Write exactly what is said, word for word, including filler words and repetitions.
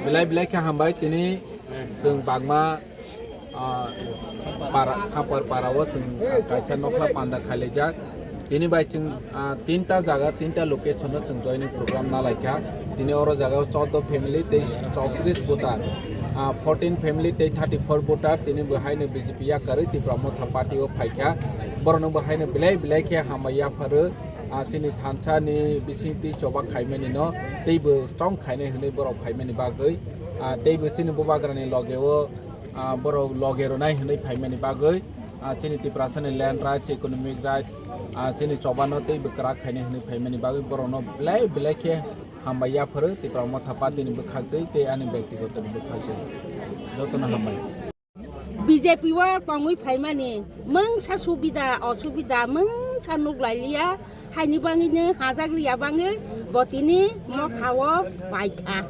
Belai belai khe hambai, tini chwng bagma, ah, para, khapar para o chwng kaisa nokhla panda khailaijak. Tini bai chwng, ah, tinta jaga, tinta location o chwng joining program nalaikha. Tini oro jaga o chordo family tei chowtris voter, ah, fourteen family tei thirty four voter, tini bo haino B J P yakarwi Tipra Motha Party o phaikha. Borokno bo haino belai belai khe hambai yapharo. Ah, chini thansa ni bisingtwi choba khaimani no teibo strong khainai hwnwi borok phaimani bagwi, ah, teibo chini bubagrani loge o, ah, borok loge rwnai hwnwi phaimani bagwi, ah, chini Tiprasa ni land rights, economic rights, ah, chini choba no teibo kwrak khainai hwnwi phaimani bagwi borok no belai belai khe hambai yapharo Tipra Motha Party ni bwkhak twi tei ani byaktigoto ni bwkhak twi. Jotono hambai. B J P o tongwi phaimani mungsa subida osubida mungsa nuklailiya, haini bangwino hajakliya bangwi bo tini Motha o paikha.